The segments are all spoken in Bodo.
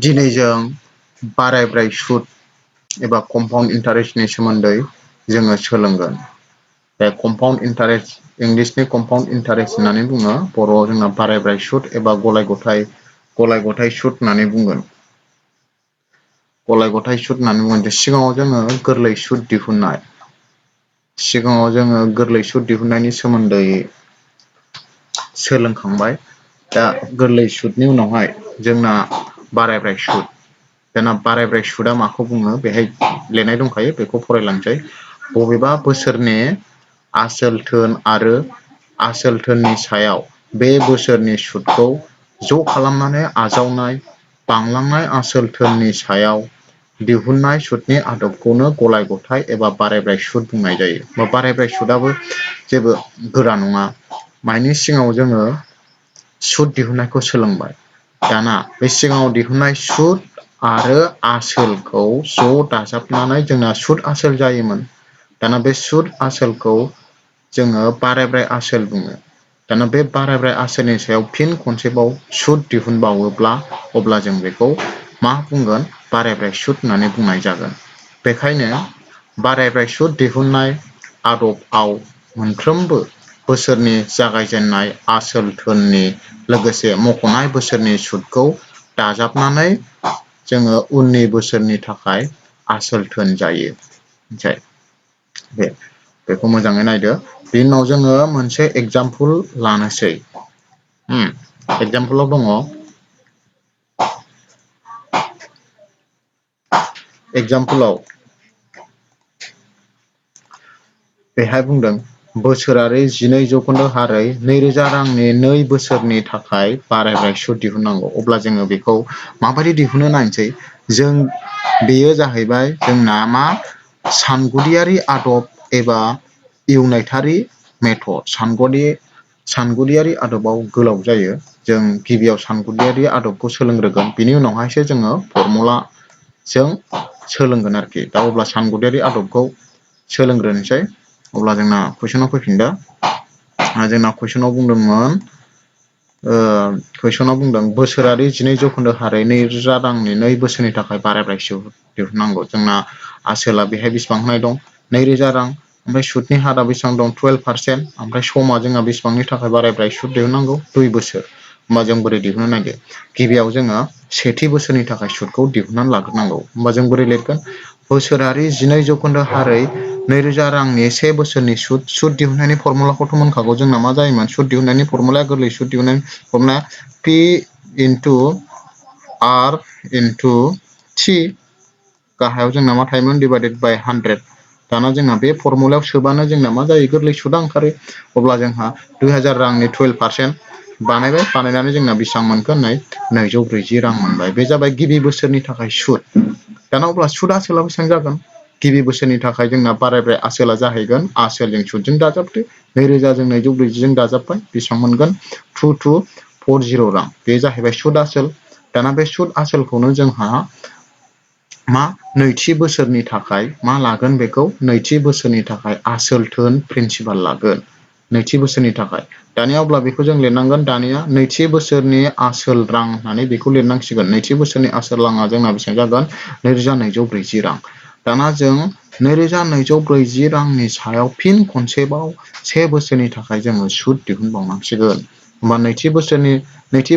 दिनै जों बारायब्राय सुद एबा कम्पाउन्ड इन्टारेस्टनि सोमोन्दै जोङो सोलोंगोन। बे कम्पाउन्ड इन्टारेस्ट इंलिसनि कम्पाउन्ड इन्टारेस्ट होननानै बुङो, बर'आव जोंना बारायब्राय सुद एबा गलाय गथाय सुद होननानै बुंगोन। गलाय गथाय सुद होननानै बुङो। सिगाङाव जोङो गोरलै सुद दिहुननाय दिहुननायनि सोमोन्दै सोलोंखांबाय। दा गोरलै सुदनि उनावहाय जोंना बारायब्राय सुद। जोंना बारायब्राय सुदा माखौ बुङो बेहाय लिरनाय दंखायो, बेखौ फरायलांसै। बबेबा बोसोरनि आसोल धोन आरो आसोल धोननि सायाव बे बोसोरनि सुदखौ ज' खालामनानै आजावनाय बांलांनाय आसोल धोननि सायाव दिहुननाय सुदनि आदबखौनो गलाय गथाय एबा बारायब्राय सुद बुंनाय जायो। बारायब्राय सुदाबो जेबो गोरा नङा। मानि सिगाङाव जोङो सुद दिहुननायखौ सोलोंबाय। दाना बे सिगाङाव दिहुननाय सुद आरो आसोलखौ ज' दाजाबनानै जोंना सुद आसोल जायोमोन। दाना बे सुद आसोलखौ जोङो बारायब्राय आसोल बुङो। दाना बे बारायब्राय आसोलनि सायाव फिन खनसेबाव सुद दिहुनबावोब्ला अब्ला जों बेखौ मा बुंगोन? बारायब्राय सुद होननानै बुंनाय जागोन। बेखायनो बारायब्राय सुद दिहुननाय आदबआव मोनफ्रोमबो बोसोरनि जागायजेननाय आसोल धोननि लोगोसे मख'नाय बोसोरनि सुदखौ दाजाबनानै जोङो उननि बोसोरनि थाखाय आसोल धोन जायो। बेखौ मोजाङै नायदो। बेनि उनाव जोङो मोनसे एगजामपोल लानोसै। एगजामपोलाव दङ, एगजामपोलाव बेहाय बुंदों बोसोरारि 12% हारै 2000 रांनि 2 बोसोरनि थाखाय बारायब्राय सुद दिहुननांगौ। अब्ला जोङो बेखौ माबायदि दिहुनो नायनोसै। बेयो जाहैबाय जोंना मा सानगुदियारि आदब एबा इउनाइटारि मेथड। सानगुदियारि आदबाव गोलाव जायो। जों गिबियाव सानगुदियारि आदबखौ सोलोंग्रोगोन, बिनि उनावहायसो जोङो फर्मुलाजों सोलोंगोन आरोखि। दा अब्ला सानगुदियारि आदबखौ सोलोंग्रोनोसै। अब्ला जोंना कुइसनाव फैफिनदो। जोंना कुइसनाव बुंदोंमोन, बोसोरारि 12% हारै 2000 रांनि 2 बोसोरनि थाखाय बारायब्राय सुद दिहुननांगौ। जोंना आसोला बेहाय बेसेबां होनाय दं? 2000 रां। ओमफ्राय सुदनि हारआ बेसेबां दं? 12%। ओमफ्राय समा जोंहा बेसेबांनि थाखाय बारायब्राय सुद दिहुननांगौ? 2 बोसोर। होमबा जों बोरै दिहुननो नायदो। गिबियाव जोङो सेथि बोसोरनि थाखाय सुदखौ दिहुननानै लाग्रोनांगौ। होमबा जों बोरै लिरगोन? बोसोरारि 12% हारै 2000 रांनि 1 बोसोरनि सुद दिहुननायनि फर्मुलाखौथ' मोनखागौ। जोंना मा जायोमोन? सुद दिहुननायनि फर्मुलाया गोरलै सुद दिहुननायनि फर्मुलाया P into R into T। गाहायाव जोंना मा थायोमोन? डिभाइडेड बाय 100। दाना जोंना बे फर्मुलायाव सोबानो जोंना मा जायो? गोरलै सुदा ओंखारो। अब्ला जोंहा 2000 रांनि 12% बानायबाय। बानायनानै जोंना बेसेबां मोनखो? 240 रां मोनबाय। बे जाबाय गिबि बोसोरनि थाखाय सुद। दाना अब्ला सुद आसोला बेसेबां जागोन? गिबि बोसोरनि थाखाय जोंना बारायब्राय आसोला जाहैगोन, आसोलजों सुदजों दाजाबदो। 2000 जों 240 जों दाजाबबाय। बेसेबां मोनगोन? 2240 रां। बे जाहैबाय सुद आसोल। दाना बे सुद आसोलखौनो जोंहा मा नैथि बोसोरनि थाखाय मा लागोन? बेखौ नैथि बोसोरनि थाखाय आसोल धोन प्रिन्सिपाल लागोन। नैथि बोसोरनि थाखाय। दानिया अब्ला बेखौ जों लिरनांगोन। दानिया नैथि बोसोरनि आसोल रां होननानै बेखौ लिरनांसिगोन। नैथि बोसोरनि आसोल राङा जोंना बेसेबां जागोन? 2240 रां। दाना जों 2240 रांनि सायाव फिन खनसेबाव 1 बोसोरनि थाखाय जोङो सुद दिहुनबावनांसिगोन। होमबा नैथि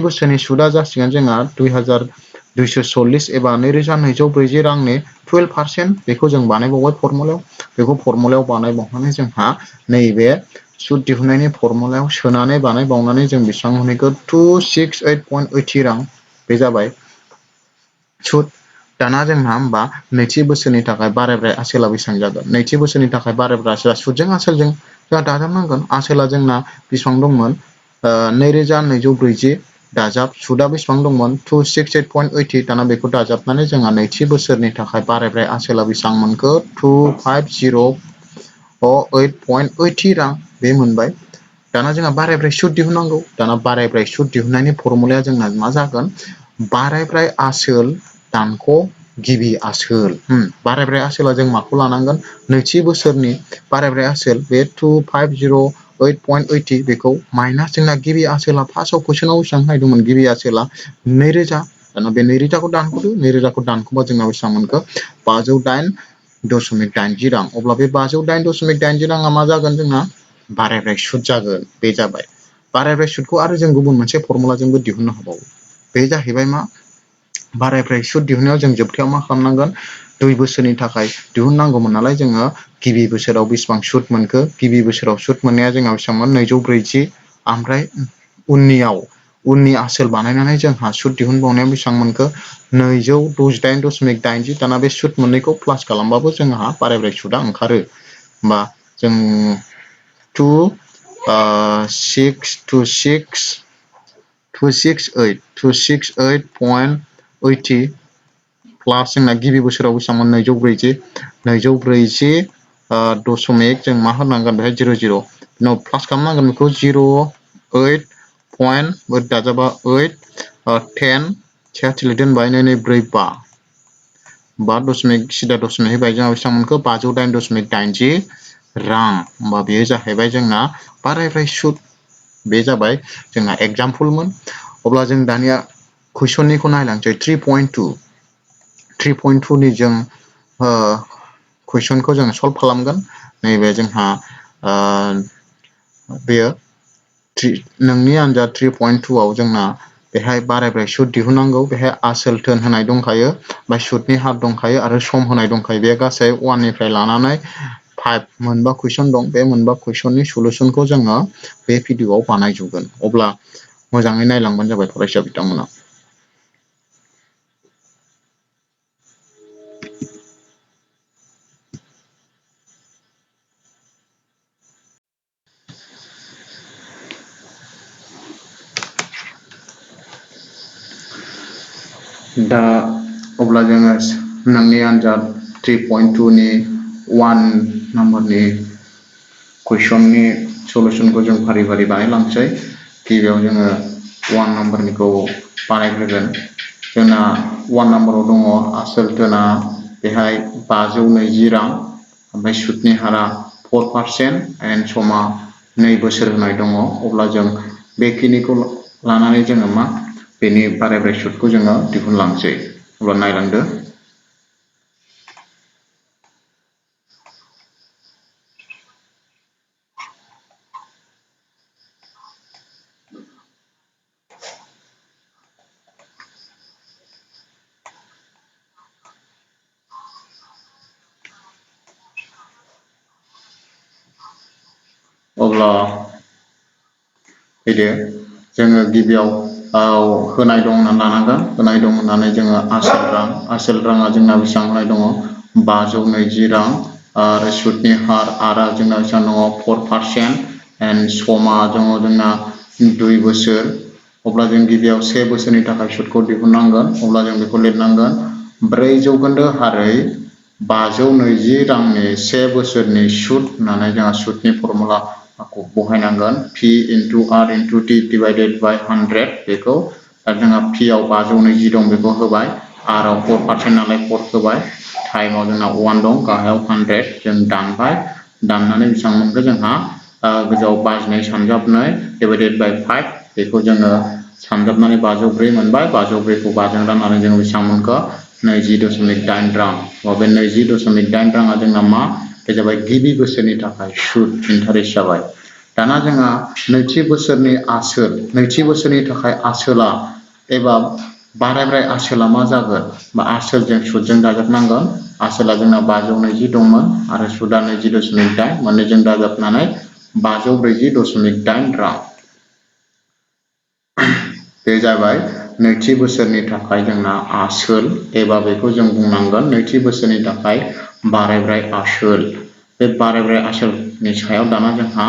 बोसोरनि सुदा जासिगोन जोंहा 2240 एबा 2240 रांनि 12%। बेखौ जों बानायबावबाय फर्मुलायाव। बेखौ फर्मुलायाव बानायबावनानै जोंहा नैबे सुद दिहुननायनि फर्मुलायाव सोनानै बानायबावनानै जों बेसेबां मोनहैखो? 268.80 रां। बे जाबाय सुद। दाना जोंहा होमबा नैथि बोसोरनि थाखाय बारायब्राय आसोला बेसेबां जागोन? नैथि बोसोरनि थाखाय बारायब्राय आसोला सुदजों आसोलजों जोंहा दाजाबनांगोन। आसोला जोंना बेसेबां दंमोन? 2240 दाजाब। सुदा बेसेबां दंमोन? 268.80। दाना बेखौ दाजाबनानै जोंहा नैथि बोसोरनि थाखाय बारायब्राय आसोला बेसेबां मोनखो? 2508.80 रां। बे मोनबाय। दाना जोंहा बारायब्राय सुद दिहुननांगौ। दाना बारायब्राय सुद दिहुननायनि फर्मुलाया जोंना मा जागोन? बारायब्राय आसोल दानख' गिबि आसोल। बारायब्राय आसोला जों माखौ लानांगोन? नैथि बोसोरनि बारायब्राय आसोल बे 2508.80 बेखौ माइनास जोंना गिबि आसोला फार्स्टआव कुइसनाव बेसेबां नायदोंमोन? गिबि आसोला 2000। दाना बे 2,000 दानख'दो 2,000 दानख'बा जोंना बेसेबां मोनखो 508.80 रां अब्ला बे 508.80 राङा मा जागोन जोंना बारायबाय सुद जागोन बे जाबाय बारायबाय सुदखौ आरो जों गुबुन मोनसे फर्मुलाजोंबो दिहुननो हाबावो बे जाहैबाय मा बारायबाय सुद दिहुननायाव जों जोबथायाव मा खालामनांगोन 2 बोसोरनि थाखाय दिहुननांगौमोन नालाय जोङो गिबि बोसोराव बेसेबां सुद मोनखो गिबि बोसोराव सुद मोननाया जोंहा बेसेबांमोन 240 ओमफ्राय उननि आसोल बानायनानै जोंहा सुद दिहुनबावनायाव बेसेबां मोनखो 268.80 दाना बे सुद मोननैखौ प्लास खालामबाबो जोंहा बारायबाय सुदा ओंखारो होमबा जों 268.80 प्लास जोंना गिबि बोसोराव बेसेबांमोन 240 दशमिक जों मा होनांगोन बेहाय 00 उनाव प्लास खालामनांगोन बेखौ 08 पॉइंट दाजाबा 8 10 46 दोनबाय 2 4 5 दशमिक सिदा दशमिक होबाय जोंहा बेसेबां मोनखो 508.80 रां होमबा बेयो जाहैबाय जोंना बारायबाय सुद बे जाबाय जोंना एग्जाम्पलमोन अब्ला जों दानिया कुइसननिखौ नायलांसै 3.2 नि जों कुइसनखौ जों सल्व खालामगोन नैबे जोंहा बेयो नोंनि आन्जाद 3.2 आव जोंना बेहाय बारायबाय सुद दिहुननांगौ बेहाय आसोल टोन होनाय दंखायो बा सुदनि हार दंखायो आरो सम होनाय दंखायो बे गासै 1 निफ्राय लानानै 5 मोनबा कुइसन दं बे मोनबा कुइसननि सलुशनखौ जोङो बे भिडिअआव बानायजोबगोन अब्ला मोजाङै नायलांबानो जाबाय फरायसा बिथांमोना दा अब्ला जोङो नोंनि आन्जाद 3.2 नि 1 नम्बरनि कुइसननि सलुशनखौ जों फारि फारि बानायलांसै गिबियाव जोङो 1 नम्बरनिखौ बानायग्रोगोन जोंना 1 नम्बराव दङ आसोल टोना बेहाय 520 रां ओमफ्राय सुदनि हारा 4% एन्ड समा 2 बोसोर होनाय दङ अब्ला जों बेखिनिखौ लानानै जोङो मा बेनि बारायबाय सुदखौ जोङो दिहुनलांसै अब्ला नायलांदो अब्ला फैदो जोङो गिबियाव होनाय दं होननानै लानांगोन होनाय दं होननानै जोङो आसोल राङा जोंना बेसेबां होनाय दङ 520 रां आरो सुदनि हारआ जोंना बेसेबां दङ 4% एन्ड समा दङ जोंना 2 बोसोर अब्ला जों गिबियाव 1 बोसोरनि थाखाय सुदखौ दिहुननांगोन अब्ला जों बेखौ लिरनांगोन 4% हारै 520 रांनि 1 बोसोरनि सुद होननानै जोंहा सुदनि formula बहायनांगोन P into R into T divided by 100 बेखौ दा जोंहा P आव 520 दं बेखौ होबाय R आव 4% नालाय 4 होबाय टाइमाव जोंना 1 दं गाहायाव 100 जों दानबाय दाननानै बेसेबां मोनखो जोंहा गोजौआव 5 सानजाबनाय divided by 5 बेखौ जोङो सानजाबनानै 504 मोनबाय 504 खौ 5 जों राननानै जों बेसेबां मोनखो 20.8 रां बे 20.8 राङा जोंना मा बे जाबाय गिबि बोसोरनि थाखाय सुद इन्टारेस्ट जाबाय दाना जोंहा नैथि बोसोरनि थाखाय आसोला एबा बारायबाय आसोला मा जागोन बा आसोलजों सुदजों दाजाबनांगोन आसोला जोंना 520 दंमोन आरो सुदा 20.8 मोननैजों दाजाबनानै 540.8 रां बे जाबाय नैथि बोसोरनि थाखाय जोंना आसोल एबा बेखौ जों बुंनांगोन नैथि बोसोरनि थाखाय बारायबाय आसोल बे बारायबाय आसोलनि सायाव दाना जोंहा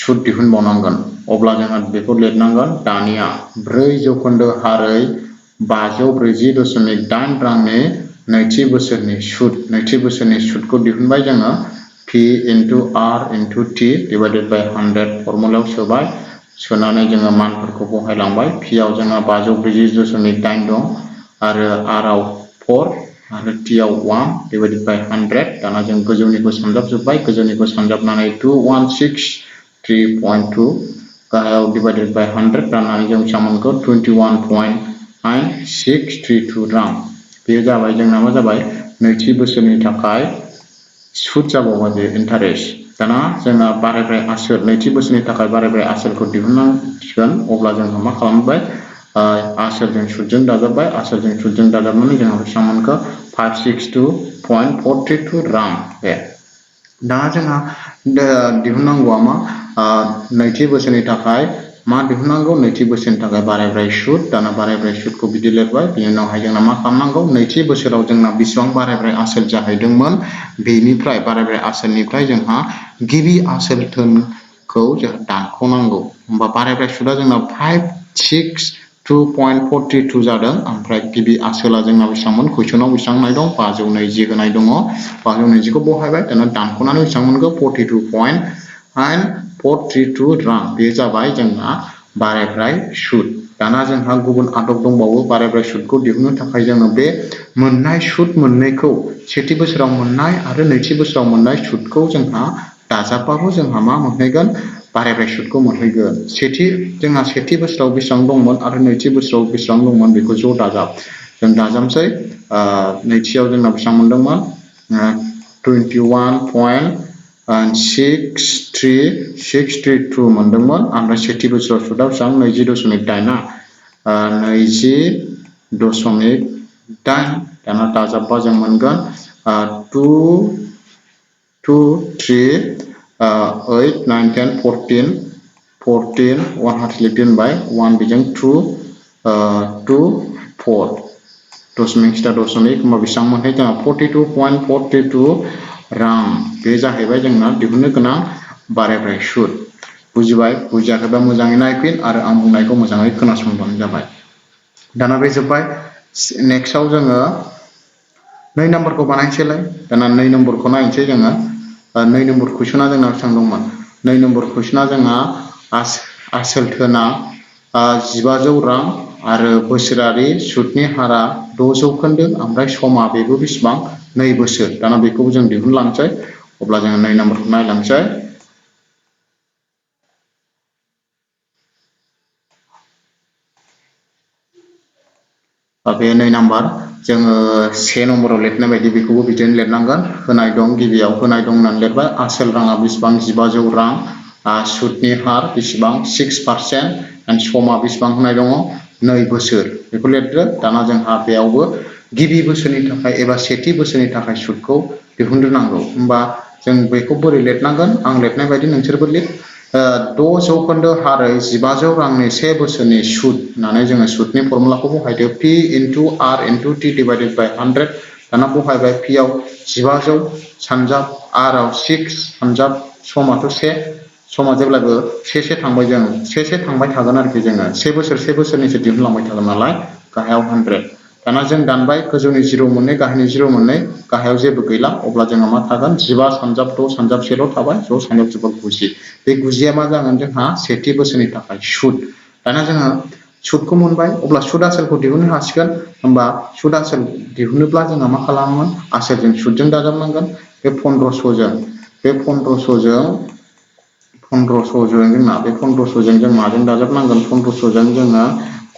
सुद दिहुनबावनांगोन अब्ला जोंहा बेखौ लिरनांगोन दानिया 4% हारै 540.8 रांनि नैथि बोसोरनि सुदखौ दिहुनबाय जोङो P into R into T divided by 100 फर्मुलायाव सोबाय सोनानै जोङो मानफोरखौ बहायलांबाय P आव जोंहा 540.8 दं आरो R आव 4 आरो T आव 1 divided by 100 दाना जों गोजौनिखौ सानजाबजोब्बाय गोजौनिखौ सानजाबनानै 216.3.2 गाहायाव divided by 100 राननानै जों बेसेबां मोनखो 21.8 632 रां बेयो जाबाय जोंना मा जाबाय नैथि बोसोरनि थाखाय सुद जाबावबाय बे इन्टारेस्ट दाना जोंना बारायबाय आसोल नैथि बोसोरनि थाखाय बारायबाय आसोलखौ दिहुननांसिगोन अब्ला जोंहा मा खालामबाय आसोलजों सुदजों दाजाबबाय आसोलजों सुदजों दाजाबनानै जोंहा बेसेबां मोनखो 562.42 रां बे दा जोंहा दिहुननांगौआ मा नैथि बोसोरनि थाखाय मा दिहुननांगौ नैथि बोसोरनि थाखाय बारायबाय सुद दाना बारायबाय सुदखौ बिदि लिरबाय बिनि उनावहाय जोंना मा खालामनांगौ नैथि बोसोराव जोंना बेसेबां बारायबाय आसोल जाहैदोंमोन बेनिफ्राय बारायबाय आसोलनिफ्राय जोंहा गिबि आसोल धोनखौ जों दानख'नांगौ होमबा बारायबाय सुदा जोंना 562.42 जादों ओमफ्राय गिबि आसोला जोंना बेसेबांमोन कुइसनाव बेसेबां होनाय दं 520 होनाय दङ 520खौ बहायबाय दाना दानख'नानै बेसेबां मोनखो 42.432 रां बे जाबाय जोंना बारायबाय सुद दाना जोंहा गुबुन आदब दंबावो बारायबाय सुदखौ दिहुननो थाखाय जोङो बे मोननाय सुद मोननैखौ सेथि बोसोराव मोननाय आरो नैथि बोसोराव मोननाय सुदखौ जोंहा दाजाबबाबो जोंहा मा मोनहैगोन बारायबाय सुदखौ मोनहैगोन जोंहा सेथि बोसोराव बेसेबां दंमोन आरो नैथि बोसोराव बेसेबां दंमोन बेखौ ज' दाजाब जों दाजाबसै नैथियाव जोंना बेसेबां मोनदोंमोन 21.63632 मोनदोंमोन ओमफ्राय सेथि बोसोराव सुदा बेसेबां 20.8 दाना दाजाबबा जों मोनगोन 2 3 8 9 10 14 1 हार्टलिक दोनबाय 1 बेजों 2 4 दशमिक स्टार दशमिक होमबा बेसेबां मोनहै जोंहा 42.42 रां बे जाहैबाय जोंना दिहुननो गोनां बारायबाय सुद बुजिबाय बुजियाखैबा मोजाङै नायफिन आरो आं बुंनायखौ मोजाङै खोनासंबानो जाबाय दाना बे जोब्बाय नेक्स्टआव जोङो 2 नम्बरखौ बानायनोसैलाय दाना 2 नम्बरखौ नायनोसै जोङो 2 नम्बर कुइसना जोंना बेसेबां दंमोन 2 नम्बर कुइसना जोंहा आसोल धोना 1500 रां आरो बोसोरारि सुदनि हारा 6 जौखोन्दो ओमफ्राय समा बेबो बेसेबां 2 बोसोर दाना बेखौबो जों दिहुनलांसै अब्ला जोङो 2 नम्बरखौ नायलांसै बे 2 नम्बर जोङो 1 नम्बराव लिरनाय बायदि बेखौबो बिदिनो लिरनांगोन होनाय दं गिबियाव होनाय दं होननानै लिरबाय आसोल राङा बेसेबां 1500 रां सुदनि हार बेसेबां 6% एन्ड समा बेसेबां होनाय दङ 2 बोसोर बेखौ लिरदो दाना जोंहा बेयावबो गिबि बोसोरनि थाखाय एबा सेथि बोसोरनि थाखाय सुदखौ दिहुनग्रोनांगौ होमबा जों बेखौ बोरै लिरनांगोन आं लिरनाय बायदि नोंसोरबो लिर 6 जौखोन्दो हारै 1500 रांनि 1 बोसोरनि सुद होननानै जोङो सुदनि फर्मुलाखौ बहायदो P into R into T divided by 100 दाना बहायबाय P आव 1500 सानजाब R आव 6 सानजाब समाथ' 1 समा जेब्लाबो 1 थांबाय जों 1 थांबाय थागोन आरोखि जोङो 1 बोसोरनिसो दिहुनलांबाय थागोन नालाय गाहायाव 100 दाना जों दानबाय गोजौनि 0 मोननै गाहायनि 0 मोननै गाहायाव जेबो गैला अब्ला जोंहा मा थागोन 15 सानजाब 6 सानजाब 1ल' थाबाय 6 सानजाब 90 बे 90 मा जागोन जोंहा सेथि बोसोरनि थाखाय सुद दाना जोङो सुदखौ मोनबाय अब्ला सुद आसोलखौ दिहुननो हासिगोन होमबा सुद आसोल दिहुनोब्ला जोंहा मा खालामोमोन आसोलजों सुदजों दाजाबनांगोन बे 1500 जों जोंना बे 1500 जों माजों दाजाबनांगोन 1500 जों जोङो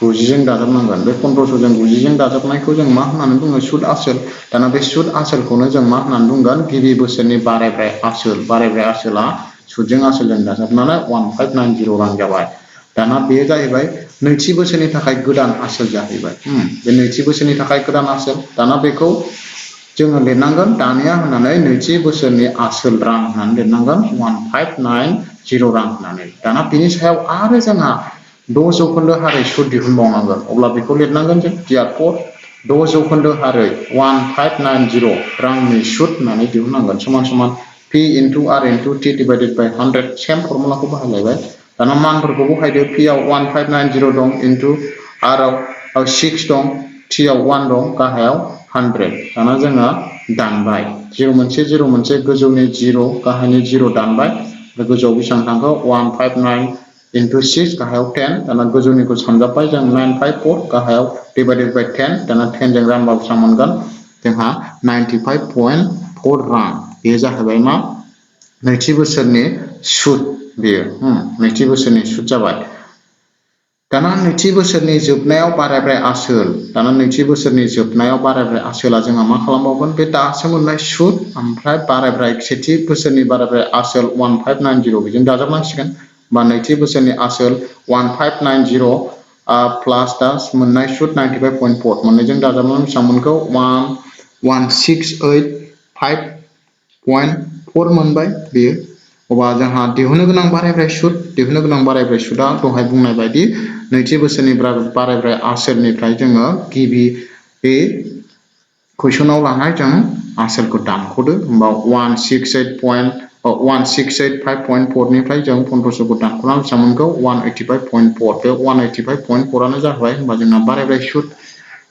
90 जों दाजाबनांगोन बे 1500 जों 90 जों दाजाबनायखौ जों मा होननानै बुङो सुद आसोल दाना बे सुद आसोलखौनो जों मा होननानै बुंगोन गिबि बोसोरनि बारायबाय आसोला सुदजों आसोलजों दाजाबनानै 1590 रां जाबाय दाना बेयो जाहैबाय नैथि बोसोरनि थाखाय गोदान आसोल जाहैबाय बे नैथि बोसोरनि थाखाय गोदान आसोल दाना बेखौ जोङो लिरनांगोन दानिया होननानै नैथि बोसोरनि आसोल रां होननानै लिरनांगोन 1590 रां होननानै दाना बिनि सायाव आरो जोंहा 6 जौखोन्दो हारै सुद दिहुनबावनांगोन अब्ला बेखौ लिरनांगोन जों दियारफर 6 जौखोन्दो हारै 1590 रांनि सुद होननानै दिहुननांगोन समान समान P into R into T divided by 100 same फर्मुलाखौ बाहायलायबाय दाना मानफोरखौ बहायदो P आव 1590 दं into R आव 6 दं T आव 1 दं गाहायाव 100 दाना जोङो दानबाय 0 मोनसे गोजौनि 0 गाहायनि 0 दानबाय गोजौआव बेसेबां थांखो 159 into 6 गाहायाव 10 दाना गोजौनिखौ सानजाबबाय जों 954 गाहायाव divided by 10 दाना 10 जों रानबा बेसेबां मोनगोन जोंहा 95.4 रां बेयो जाहैबाय मा नैथि बोसोरनि सुद बेयो नैथि बोसोरनि सुद जाबाय दाना नैथि बोसोरनि जोबनायाव बारायबाय आसोल दाना नैथि बोसोरनि जोबनायाव बारायबाय आसोला जोंहा मा खालामबावगोन बे दासो मोननाय सुद ओमफ्राय बारायबाय सेथि बोसोरनि बारायबाय आसोल 1590 बेजों दाजाबनांसिगोन बा नैथि बोसोरनि आसोल 1590 प्लास दा मोननाय सुद 95.4 मोननैजों दाजाबनानै बेसेबां मोनखौ 1685.4 मोनबाय बेयो अब्ला जोंहा दिहुननो गोनां बारायबाय सुदआ दहाय बुंनाय बायदि नैथि बोसोरनि बारायबाय आसोलनिफ्राय जोङो गिबि बे कुइसनाव लानाय जों आसोलखौ दानख'दो होमबा 1685.4 निफ्राय जों 1500 खौ दानख'नानै बेसेबां मोनखौ 185.4 बे 185.4 आनो जाबाय होमबा जोंना बारायबाय सुद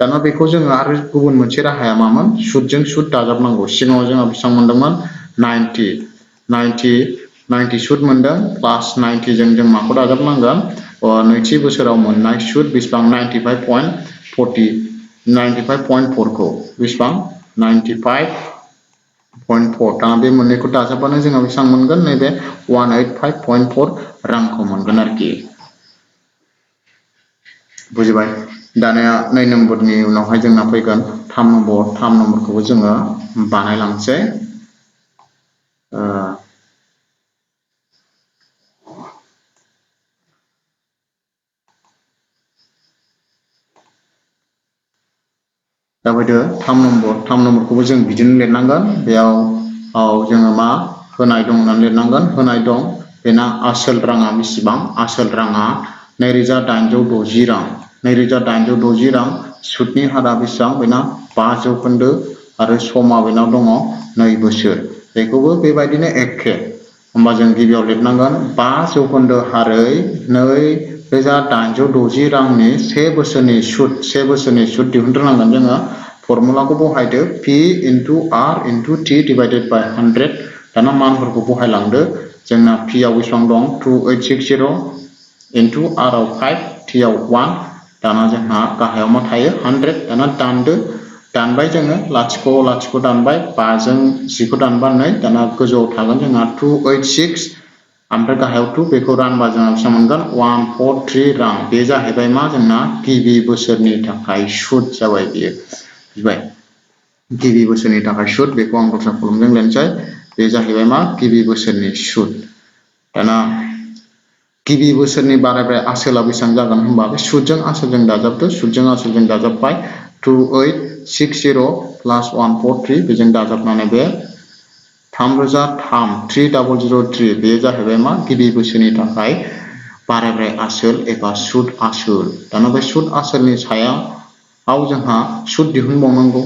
दाना बेखौ जोङो आरो गुबुन मोनसे राहाया मामोन सुदजों सुद दाजाबनांगौ सिगाङाव जोंहा बेसेबां मोनदोंमोन 90 सुद मोनदों प्लास 90 जों माखौ दाजाबनांगोन नैथि बोसोराव मोननाय सुद बेसेबां 95.4 खौ बेसेबां 95.4 दाना बे मोननैखौ दाजाबबानो जोंहा बेसेबां मोनगोन नैबे 185.4 रांखौ मोनगोन आरोखि बुजिबाय दानिया 2 नम्बरनि उनावहाय जोंना फैगोन 3 नम्बरखौबो जोङो बानायलांसै दा फैदो 3 नम्बरखौबो जों बिदिनो लिरनांगोन बेयाव जोङो मा होनाय दं होननानै लिरनांगोन होनाय दं बेना आसोल राङा बेसेबां आसोल राङा 2860 रां 2860 रां सुदनि हारा बेसेबां बेना 5% आरो समा बेनाव दङ 2 बोसोर बेखौबो बेबायदिनो एखे होमबा जों गिबियाव लिरनांगोन 5% हारै 2860 रांनि 1 बोसोरनि सुद दिहुनग्रोनांगोन जोङो फर्मुलाखौ बहायदो P into R into T divided by 100 दाना मानफोरखौ बहायलांदो जोंना P आव बेसेबां दं 2860 into R आव 5 T आव 1 दाना जोंहा गाहायाव मा थायो 100 दाना दानबाय जोङो लाथिख' दानबाय 5 जों 10 खौ दानबा 2 दाना गोजौआव थागोन जोंहा 286 ओमफ्राय गाहायाव 2 बेखौ रानबा जोंहा बेसेबां मोनगोन 143 रां बे जाहैबाय मा जोंना गिबि बोसोरनि थाखाय सुद जाबाय बियो बुजिबाय गिबि बोसोरनि थाखाय सुद बेखौ आं दस्रा कलमजों लिरनोसै बे जाहैबाय मा गिबि बोसोरनि सुद दाना गिबि बोसोरनि बारायबाय आसोला बेसेबां जागोन होनबा बे सुदजों आसोलजों दाजाबदो सुदजों आसोलजों दाजाबबाय 2860 प्लास 143 बेजों दाजाबनानै बे 3003 बे जाहैबाय मा गिबि बोसोरनि थाखाय बारायबाय आसोल एबा सुद आसोल दाना बे सुद आसोलनि सायाव जोंहा सुद दिहुनबावनांगौ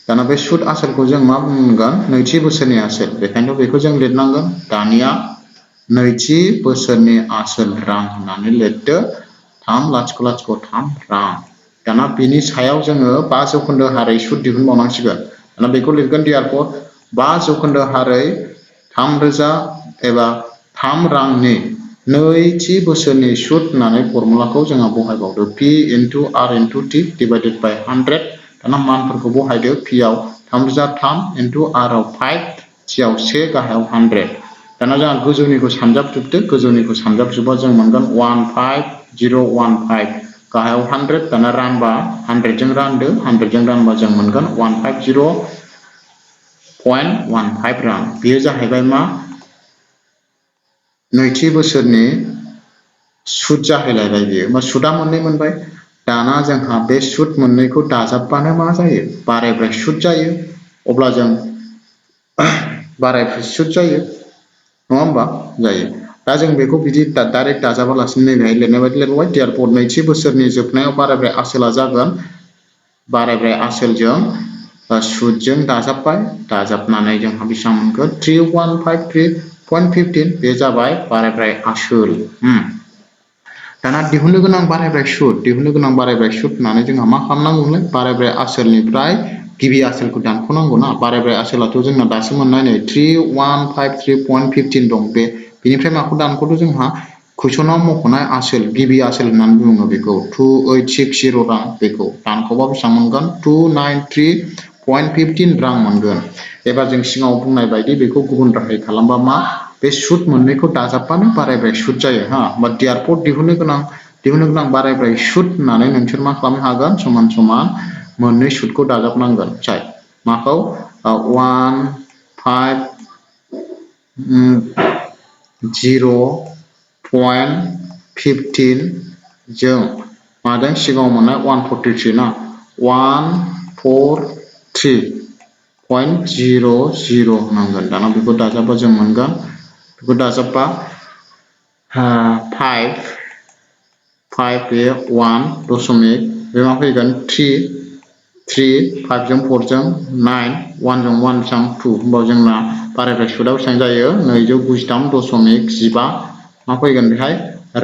दाना बे सुद आसोलखौ जों मा बुंगोन नैथि बोसोरनि आसोल बेखायनोथ' बेखौ जों लिरनांगोन दानिया नैथि बोसोरनि आसोल रां होननानै लिरदो 3003 रां दाना बिनि सायाव जोङो 5% हारै सुद दिहुनबावनांसिगोन दाना बेखौ लिरगोन देयारफर 5% हारै 3000 एबा 3 रांनि नैथि बोसोरनि सुद होननानै फर्मुलाखौ जोङो बहायबावदो P into R into T divided by 100 दाना मानफोरखौ बहायदो P आव 3003 into R आव 5 T आव 1 गाहायाव 100 दाना जोंहा गोजौनिखौ सानजाबजोबदो गोजौनिखौ सानजाबजोबबा जों मोनगोन 15015 गाहायाव 100 दाना रानबा 100 जों रानदो 100 जों रानबा जों मोनगोन 150.15 रां बेयो जाहैबाय मा नैथि बोसोरनि सुद जाहैलायबाय बियो मा सुदा मोननै मोनबाय दाना जोंहा बे सुद मोननैखौ दाजाबबानो मा जायो बारायबाय सुद जायो अब्ला जों बारायबाय सुद जायो नङा होमबा जायो दा जों बेखौ बिदि डाइरेक्ट दाजाबालासिनो नैबेहाय लिरनाय बायदि लिरबाय देयारफर नैथि बोसोरनि जोबनायाव बारायबाय आसोला जागोन बारायबाय आसोलजों सुदजों दाजाबनानै जोंहा बेसेबां मोनगोन 3153.15 बे जाबाय बारायबाय आसोल दाना दिहुननो गोनां बारायबाय सुद होननानै जोंहा मा खालामनांगौमोन बारायबाय आसोलनिफ्राय गिबि आसोलखौ दानख'नांगौ ना बारायबाय आसोलाथ' जोंना दासो मोननाय नै 3153.15 दं बेनिफ्राय माखौ दानख'दो जोंहा कुइसनाव मख'नाय आसोल गिबि आसोल होननानै बुङो बेखौ 2860 रां बेखौ दानख'बा बेसेबां मोनगोन 293.15 रां मोनगोन एबा जों सिगाङाव बुंनाय बायदि बेखौ गुबुन राहायै खालामबा मा बे सुद मोननैखौ दाजाबबानो बारायबाय सुद जायो होमबा देयारफर दिहुननो गोनां दिहुननो गोनां बारायब्राय सुद होननानै नोंसोर मा खालामनो हागोन समान समान मोननै सुदखौ दाजाबनांगोन जाय माखौ 0.15 जों माजों सिगाङाव मोननाय 143 ना 143.00 होनांगोन दाना बेखौ दाजाबबा जों मोनगोन बेखौ दाजाबबा 5 बे 1 दशमिक बे मा फैगोन 3 5 जों 4 जों 9 1 जों 1 बेसेबां 2 होमबा जोंना बारायब्राय सुदा बेसेबां जायो 293.15 मा फैगोन बेहाय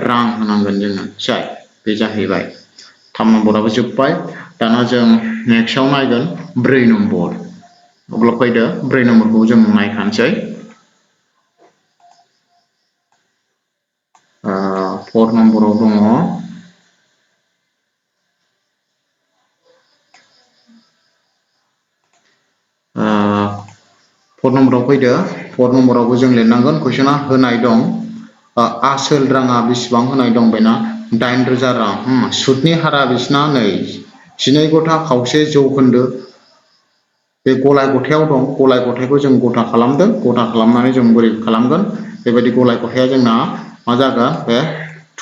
रां होनांगोन जोङो जाय बे जाहैबाय 3 नम्बराबो जोब्बाय दाना जों नेक्स्टआव नायगोन 4 नम्बर अब्ला फैदो 4 नम्बरखौ जों नायखानोसै 4 नम्बराव दङ 4 नम्बराव फैदो 4 नम्बरावबो जों लिरनांगोन कुइसना होनाय दं आसोल राङा बेसेबां होनाय दं बेना 8,000 रां सुदनि हारा बिसिना नै 12 गथा खावसे जौखोन्दो बे गलाय गथायाव दं गलाय गथायखौ जों गथा खालामदों गथा खालामनानै जों बोरै खालामगोन बेबायदि गलाय गथाया जोंना मा जागोन बे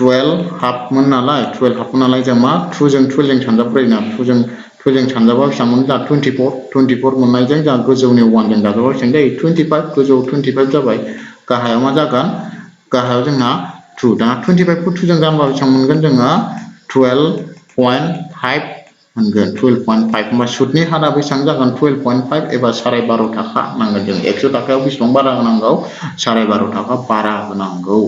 12 हाफमोन नालाय 12 हाफमोन नालाय जों मा 2 जों 12 जों सानजाब्रायना 2 जों 12 जों सानजाबा बेसेबां मोनो दा 24 मोननायजों जों गोजौनि 1 जों दाजाबा बेसेबां जायो 25 गोजौआव 25 जाबाय गाहायाव मा जागोन गाहायाव जोंना 2 दाना 25 खौ 2 जों रानबा बेसेबां मोनगोन जोङो 12.5 मोनगोन 12.5 होमबा सुदनि हारा बेसेबां जागोन 12.5 एबा 12.5 थाखा नांगोन जों 100 थाखायाव बेसेबां बारा होनांगौ 12.5 थाखा बारा होनांगौ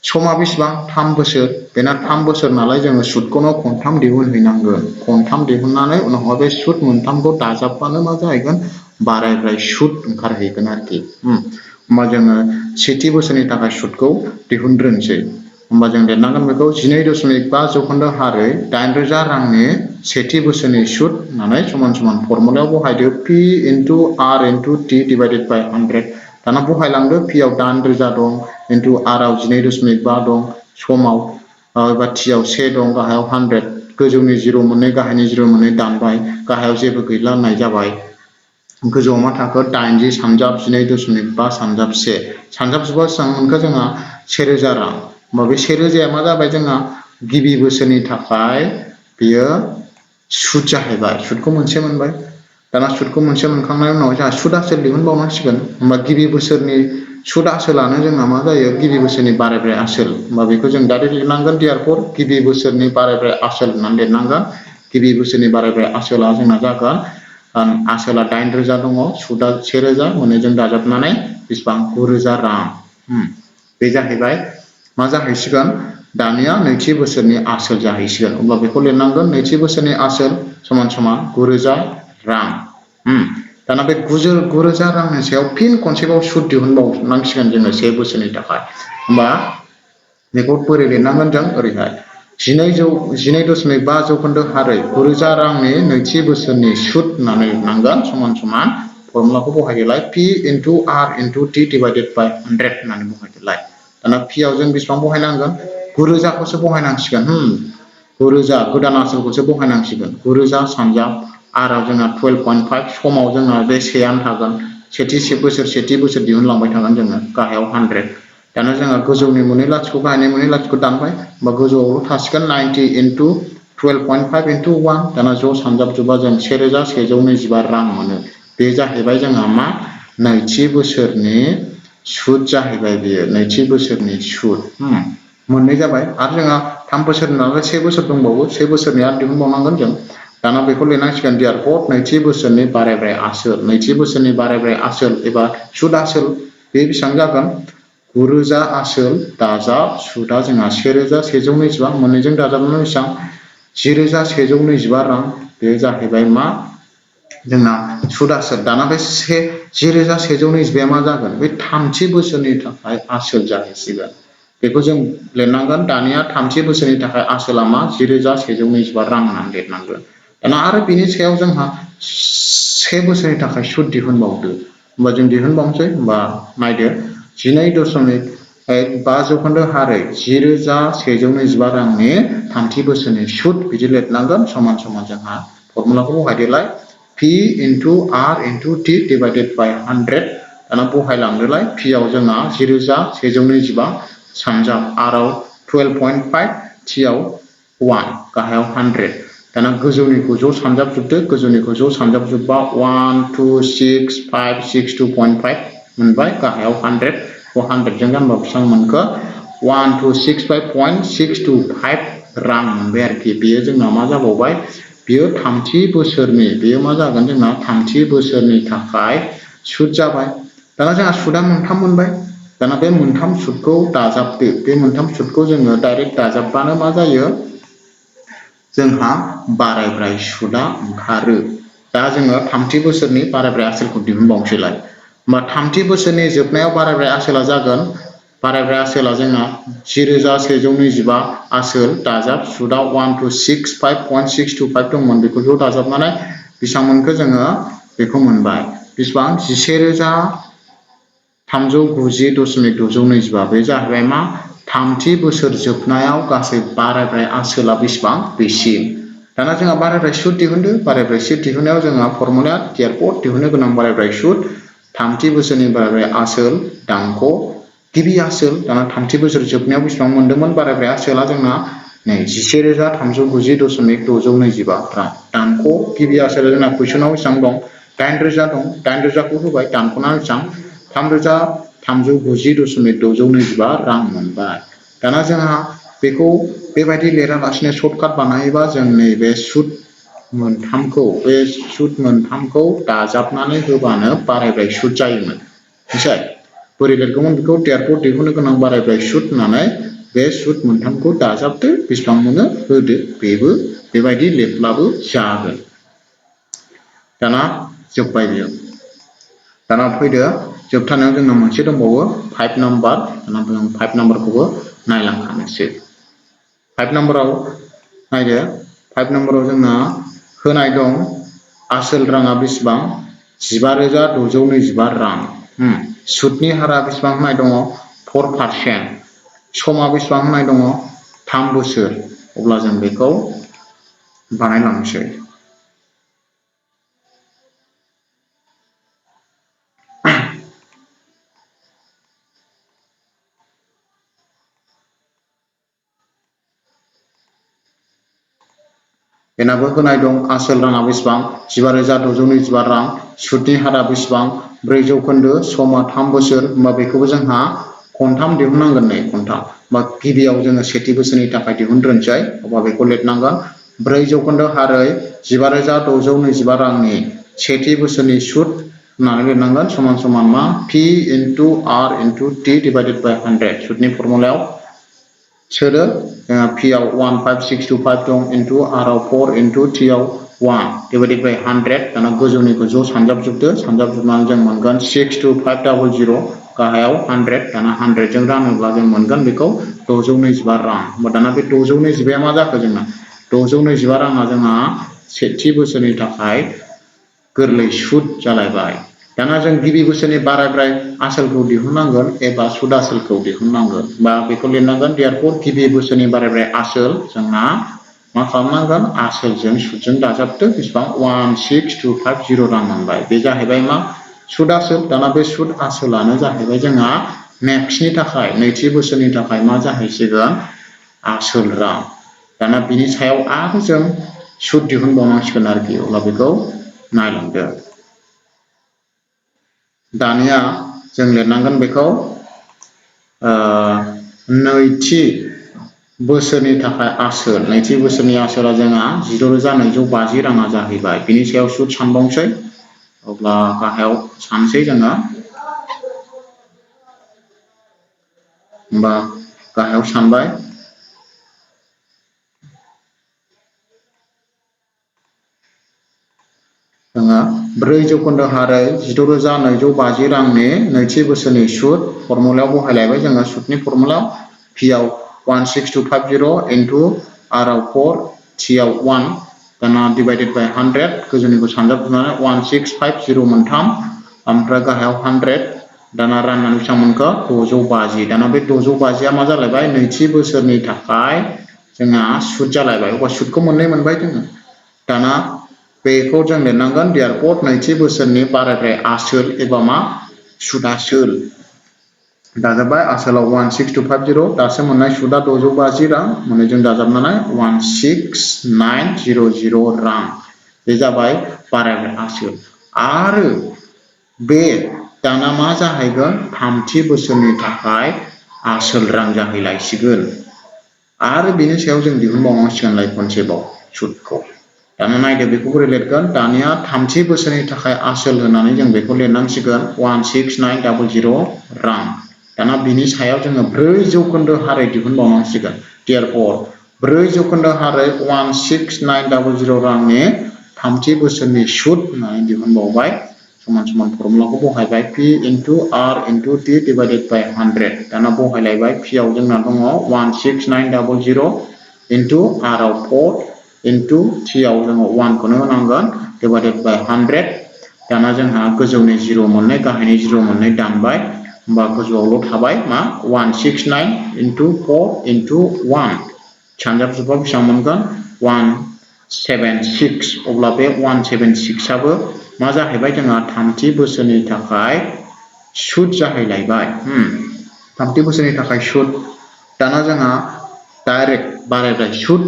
समा बेसेबां 3 बोसोर बेना 3 बोसोर नालाय जोङो सुदखौनो खनथाम दिहुनहैनांगोन खनथाम दिहुननानै उनावहाय बे सुद मोनथामखौ दाजाबबानो मा जाहैगोन बारायब्राय सुद ओंखारहैगोन आरोखि होमबा जोङो सेथि बोसोरनि थाखाय सुदखौ दिहुनग्रोनोसै होमबा जों लिरनांगोन बेखौ 12.5 जौखोन्दो हारै 8,000 रांनि सेथि बोसोरनि सुद होननानै समान समान फर्मुलायाव बहायदो P into R into T divided by 100 दाना बहायलांदो P आव 8,000 दं into R आव 12.5 दं समाव एबा T आव 1 दं गाहायाव 100 गोजौनि 0 मोननै गाहायनि 0 मोननै दानबाय गाहायाव जेबो गैला होननाय जाबाय गोजौआव मा थाखो 80 सानजाब 12.5 सानजाब 1 सानजाबजोबा बेसेबां मोनखो जोंहा 1,000 रां होमबा बे 1,000 मा जाबाय जोंहा गिबि बोसोरनि थाखाय बियो सुद जाहैबाय सुदखौ मोनसे मोनबाय दाना सुदखौ मोनसे मोनखांनायनि उनाव जोंहा सुद आसोल दिहुनबावनांसिगोन होमबा गिबि बोसोरनि सुद आसोलानो जोंना मा जायो गिबि बोसोरनि बारायब्राय आसोल होमबा बेखौ जों डाइरेक्ट लिरनांगोन देयारफर गिबि बोसोरनि बारायब्राय आसोल होननानै लिरनांगोन गिबि बोसोरनि बारायब्राय आसोला जोंना जागोन आसोला 8,000 दङ सुदा 1,000 मोननैजों दाजाबनानै बेसेबां 9,000 रां बे जाहैबाय मा जाहैसिगोन दानिया नैथि बोसोरनि आसोल जाहैसिगोन अब्ला बेखौ लिरनांगोन नैथि बोसोरनि आसोल समान समान 9,000 रां दाना बे 9,000 रांनि सायाव फिन खनसेबाव सुद दिहुनबावनांसिगोन जोङो 1 बोसोरनि थाखाय होमबा बेखौ बोरै लिरनांगोन जों ओरैहाय 12.5 जौखोन्दो हारै 9,000 रांनि नैथि बोसोरनि सुद होननानै लिरनांगोन समान समान फर्मुलाखौ बहायदोलाय P into R into T divided by 100 होननानै बहायदोलाय दाना P आव जों बेसेबां बहायनांगोन 9,000 खौसो बहायनांसिगोन 9,000 गोदान आसोलखौसो बहायनांसिगोन 9,000 सानजाब R आव जोंना 12.5 समाव जोंना बे सेयानो थागोन सेथि बोसोर दिहुनलांबाय थागोन जोङो गाहायाव 100 दाना जोंहा गोजौनि मोननै लाथिख' गाहायनि मोननै लाथिख' दानबाय होमबा गोजौआवल' थासिगोन 90 into 12.5 into 1 दाना ज' सानजाबजोबा जों 1,125 रां मोनो बे जाहैबाय जोंहा मा नैथि बोसोरनि सुद जाहैबाय बेयो नैथि बोसोरनि सुद मोननै जाबाय आरो जोंहा 3 बोसोर नालाय 1 बोसोर दंबावो 1 बोसोरनि आरो दिहुनबावनांगोन जों दाना बेखौ लिरनांसिगोन देयारफर नैथि बोसोरनि बारायब्राय आसोल नैथि बोसोरनि बारायब्राय आसोल एबा सुद आसोल बे बेसेबां जागोन 9,000 आसोल दाजाब सुदा जोंहा 1,125 मोननैजों दाजाबनानै बेसेबां 1,125 रां बे जाहैबाय मा जोंना सुद आसोल दाना बे 1,125 मा जागोन बे थामथि बोसोरनि थाखाय आसोल जाहैसिगोन बेखौ जों लिरनांगोन दानिया थामथि बोसोरनि थाखाय आसोला मा 1,125 रां होननानै लिरनांगोन दाना आरो बिनि सायाव जोंहा 1 बोसोरनि थाखाय सुद दिहुनबावदो होमबा जों दिहुनबावनोसै होमबा नायदो बा जौखोन्दो हारै 10,125 रांनि थामथि बोसोरनि सुद बिदि लिरनांगोन समान समान जोंहा फर्मुलाखौ बहायदोलाय P into R into T divided by 100 दाना बहायलांदोलाय P आव जोंहा 10,125 सानजाब R आव 12.5 T आव 1 गाहायाव 100 दाना गोजौनिखौ ज' सानजाबजोबदो गोजौनिखौ ज' सानजाबजोबबा 1,2,6,5,62.5 मोनबाय गाहायाव 100 100 जों गानबा बेसेबां मोनखो 1,265.625 रां मोनबाय आरोखि बेयो जोंना मा जाबावबाय बेयो थामथि बोसोरनि बेयो मा जागोन जोंना थामथि बोसोरनि थाखाय सुद जाबाय दाना जोंहा सुदा मोनथाम मोनबाय दाना बे मोनथाम सुदखौ दाजाबदो बे मोनथाम सुदखौ जोङो डाइरेक्ट दाजाबबानो मा जायो जोंहा बारायब्राय सुदा ओंखारो दा जोङो थामथि बोसोरनि बारायब्राय आसोलखौ दिहुनबावनोसैलाय होमबा थामथि बोसोरनि जोबनायाव बारायब्राय आसोला जागोन बारायब्राय आसोला जोंना 10,125 आसोल दाजाब सुदा 1,265.625 दंमोन बेखौ ज' दाजाबनानै बेसेबां मोनखो जोङो बेखौ मोनबाय बेसेबां 11,390.625 बे जाहैबाय मा थामथि बोसोर जोबनायाव गासै बारायब्राय आसोला बेसेबां बेसिम दाना जोंहा बारायब्राय सुद दिहुनदो बारायब्राय सुद दिहुननायाव जोंहा फर्मुलाया देरख' दिहुननो गोनां बारायब्राय सुद थामथि बोसोरनि बारायब्राय आसोल दानख' गिबि आसोल दाना थामथि बोसोर जोबनायाव बेसेबां मोनदोंमोन बारायब्राय आसोला जोंना नै 11,390.625 रां दानख' गिबि आसोला जोंना कुइसनाव बेसेबां दं 8,000 दं 8,000खौ होबाय दानख'ना बेसेबां 3,390.625 रां मोनबाय दाना जोंहा बेखौ बेबायदि लिरालासिनो सर्टकाट बानायोबा जों नैबे सुद मोनथामखौ दाजाबनानै होबानो बारायब्राय सुद जायोमोन मिथिबाय बोरै लिरगौमोन बेखौ देरख' दिहुननो गोनां बारायब्राय सुद होननानै बे सुद मोनथामखौ दाजाबदो बेसेबां मोनो होदो बेबो बेबायदि लिरब्लाबो जागोन दाना जोब्बाय बियो दाना फैदो जोबथारनायाव जोंना मोनसे दंबावो 5 नाम्बार दाना जों 5 नाम्बारखौबो नायलांखानोसै 5 नाम्बाराव नायदो 5 नाम्बाराव जोंना होनाय दं आसोल राङा बेसेबां 15,625 रां सुदनि हारा बेसेबां होनाय दङ 4% समा बेसेबां होनाय दङ 3 बोसोर अब्ला जों बेखौ बानायलांनोसै बेनाबो होनाय दं आसोल राङा बेसेबां 15,625 रां सुदनि हारा बेसेबां 4% समा 3 बोसोर होमबा बेखौबो जोंहा खनथाम दिहुननांगोन नै खनथाम बा गिबियाव जोङो सेथि बोसोरनि थाखाय दिहुनग्रोनोसै अब्ला बेखौ लिरनांगोन 4% हारै 15,625 रांनि सेथि बोसोरनि सुद होननानै लिरनांगोन समान समान मा P into R into T divided by 100 सुदनि फर्मुलायाव सोदो P आव 1,5,625 दं into R आव 4 into T आव 1 divided by 100 दाना गोजौनिखौ ज' सानजाबजोबदो सानजाबजोबनानै जों मोनगोन 62500 गाहायाव 100 दाना 100 जों रानोब्ला जों मोनगोन बेखौ 625 रां होमबा दाना बे 625 मा जाखो जोंना 625 राङा जोंहा सेथि बोसोरनि थाखाय गोरलै सुद जालायबाय दाना जों गिबि बोसोरनि बारायब्राय आसोलखौ दिहुननांगोन एबा सुद आसोलखौ दिहुननांगोन बा बेखौ लिरनांगोन देरख' गिबि बोसोरनि बारायब्राय आसोल जोंहा मा खालामनांगोन आसोलजों सुदजों दाजाबदो बेसेबां 16,250 रां मोनबाय बे जाहैबाय मा सुद आसोल दाना बे सुद आसोलानो जाहैबाय जोंहा नेक्स्टनि थाखाय नैथि बोसोरनि थाखाय मा जाहैसिगोन आसोल रां दाना बिनि सायाव आरो जों सुद दिहुनबावनांसिगोन आरोखि अब्ला बेखौ नायलांदो दानिया जों लिरनांगोन बेखौ नैथि बोसोरनि थाखाय आसोल नैथि बोसोरनि आसोला जोंहा 16,250 राङा जाहैबाय बिनि सायाव सुद सानबावनोसै अब्ला गाहायाव सानसै जोङो होमबा गाहायाव सानबाय जोङो 4% हारै 16,250 रांनि नैथि बोसोरनि सुद फर्मुलायाव बहायलायबाय जोङो सुदनि फर्मुलायाव P आव 1,6,250 into R आव 4 T आव 1 दाना divided by 100 गोजौनिखौ सानजाबजोबनानै 1,650 मोनथाम ओमफ्राय गाहायाव 100 दाना राननानै बेसेबां मोनखो 650 दाना बे 650 मा जालायबाय नैथि बोसोरनि थाखाय जोंहा सुद जालायबाय अब्ला सुदखौ मोननै मोनबाय जोङो दाना बेखौ जों लिरनांगोन देयरफर नैथि बोसोरनि बारायद्राय आसोल एबा मा सुद आसोल दाजाबबाय आसोलाव 16250 दासो मोननाय सुदा 650 रां मोननैजों दाजाबनानै 16900 रां बे जाबाय बारायद्राय आसोल आरो बे दाना मा जाहैगोन थामथि बोसोरनि थाखाय आसोल रां जाहैलायसिगोन आरो बेनि सायाव जों दिहुनबावनांसिगोनलाय खनसेबाव सुदखौ दाना नायदो बेखौ बोरै लिरगोन दानिया थामथि बोसोरनि थाखाय आसोल होनानै जों बेखौ लिरनांसिगोन 16900 रां दाना बिनि सायाव जोङो 4% हारै दिहुनबावनांसिगोन देयरफर 4% हारै 16900 रांनि थामथि बोसोरनि सुद होननानै दिहुनबावबाय समान समान फर्मुलाखौ बहायबाय P into R into T divided by 100 दाना बहायलायबाय P आव जोंना दङ 16900 into R आव 4 into T आव जोङो 1 खौनो होनांगोन divided by 100 दाना जोंहा गोजौनि 0 मोननै गाहायनि 0 मोननै दानबाय होमबा गोजौआवल' थाबाय मा 169 into 4 into 1 सानजाबजोबा बेसेबां मोनगोन 176 अब्ला बे 176 आबो मा जाहैबाय जोंहा थामथि बोसोरनि थाखाय सुद जाहैलायबाय थामथि बोसोरनि थाखाय सुद दाना जोंहा डाइरेक्ट बारायद्राय सुद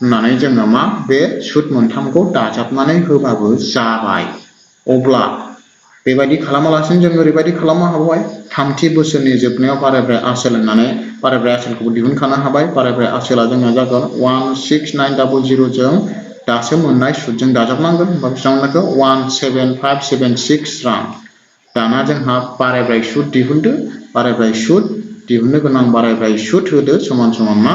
होननानै जोङो मा बे सुद मोनथामखौ दाजाबनानै होबाबो जाबाय अब्ला बेबायदि खालामालासिनो जों ओरैबायदि खालामनो हाबाय थामथि बोसोरनि जोबनायाव बारायद्राय आसोल होननानै बारायद्राय आसोलखौबो दिहुनखानो हाबाय बारायद्राय आसोला जोंना जागोन 16900 जों दासो मोननाय सुदजों दाजाबनांगोन होमबा बेसेबां मोनखो 17576 रां दाना जोंहा बारायद्राय सुद दिहुनदो बारायद्राय सुद दिहुननो गोनां बारायद्राय सुद होदो समान समान मा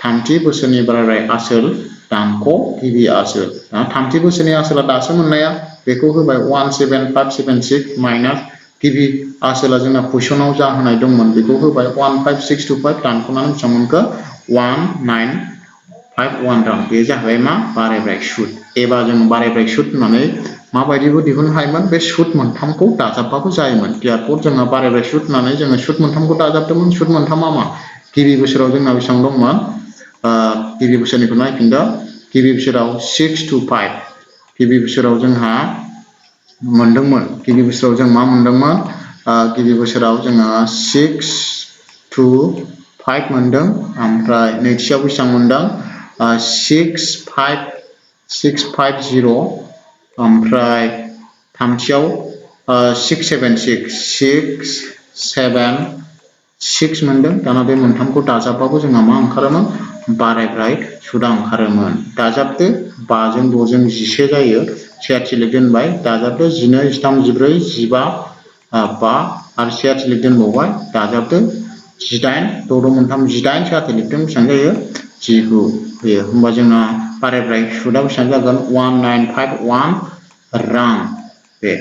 थामथि बोसोरनि बारायद्राय आसोल दानख' गिबि आसोल दाना थामथि बोसोरनि आसोला दासो मोननाया बेखौ होबाय 17576 माइनास गिबि आसोला जोंना कुइसनाव जा होनाय दंमोन बेखौ होबाय 15625 दानख'नानै बेसेबां मोनखो 1951 रां बे जाहैबाय मा बारायद्राय सुद एबा जों बारायद्राय सुद होननानै माबायदिबो दिहुननो हायोमोन बे सुद मोनथामखौ दाजाबबाबो जायोमोन देयरफर जोंहा बारायद्राय सुद होननानै जोङो सुद मोनथामखौ दाजाबदोंमोन सुद मोनथामा मा गिबि बोसोराव जोंना बेसेबां दंमोन गिबि बोसोरनिखौ नायफिनदो गिबि बोसोराव 625 गिबि बोसोराव जोंहा मोनदोंमोन गिबि बोसोराव जों मा मोनदोंमोन गिबि बोसोराव जोङो 625 मोनदों ओमफ्राय नैथियाव बेसेबां मोनदों 650 ओमफ्राय थामथियाव 676 मोनदों दाना बे मोनथामखौ दाजाबबाबो जोंहा मा ओंखारोमोन बारायद्राय सुदा ओंखारोमोन दाजाबदो 5 जों 6 जों 10 जायो सेयाथिलिक दोनबाय दाजाबदो 12 13 14 15 5 आरो सेयाथिलिक दोनबावबाय दाजाबदो 18 6 मोनथाम 18 सेयाथिलिक दों बेसेबां जायो 19 फैयो होमबा जोंना बारायद्राय सुदा बेसेबां जागोन 1951 रां बे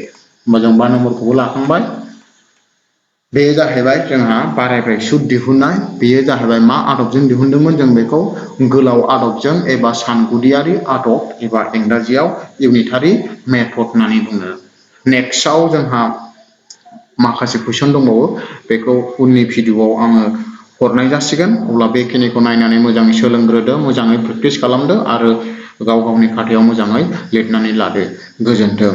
होमबा जों 5 नम्बरखौबो लाखांबाय बे जाहैबाय जोंहा बारायद्राय सुद दिहुननाय बेयो जाहैबाय मा आदबजों दिहुनदोंमोन जों बेखौ गोलाव आदबजों एबा सानगुदियारि आदब एबा इंराजियाव इउनिटारि मेथड होननानै बुङो नेक्स्टआव जोंहा माखासे कुइसन दंबावो बेखौ उननि भिडिअआव आङो हरनाय जासिगोन अब्ला बेखिनिखौ नायनानै मोजाङै सोलोंग्रोदो मोजाङै प्रेक्टिस खालामदो आरो गाव गावनि खाथायाव मोजाङै लिरनानै लादो गोजोन्थों।